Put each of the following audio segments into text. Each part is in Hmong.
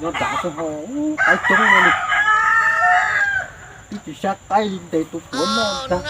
Nyob nram xwb ho, qaib coob no li. Twb tsis sab qaib li ntes tus tuav noj ntag.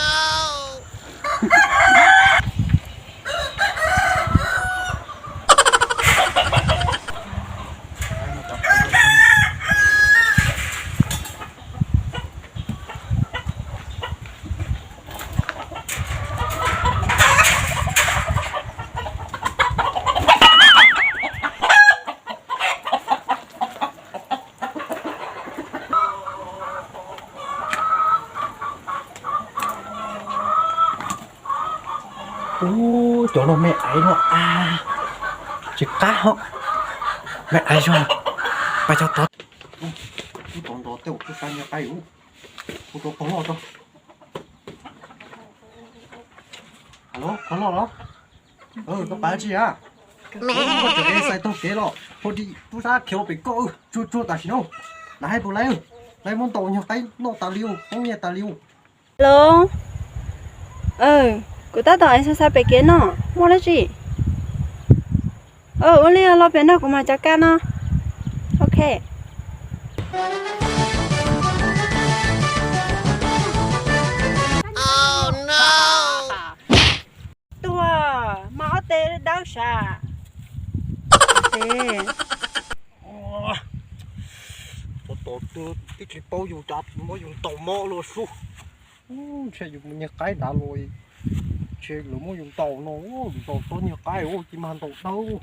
Ub, cov no me aiv no a, tsis qab hos. Me aiv zog, pab cov tod. Ub, tod nrog tej ua tub sab nyiag qaib ub. Hu rau pog loj rau. Alo, pog loj los? Koj pab tsi a? Koj tseem xais taug kev los ho di tub sab khiav pem koj, tsuag tsuag tam sim no. Nav hais puas laib, laib muab ntaus nyuag qaib noj tas li, poob nyiaj tas li. Alo, kuv tab tom xais xais pem kev no, muaj dab tsi? Ua li los pem no kuv mam cav kaj no. Ok. Tuag, mas ob teg dawb sav. Ua tom twg tib tsis paub yus cas muab yus ntaus mob luaj sub. Ntshe yus mus nyiag qaib nrad los, ntshe lawv muab yus ntaus no, yus tau txhob nyiag qaib ua ci mag ntaus dawb.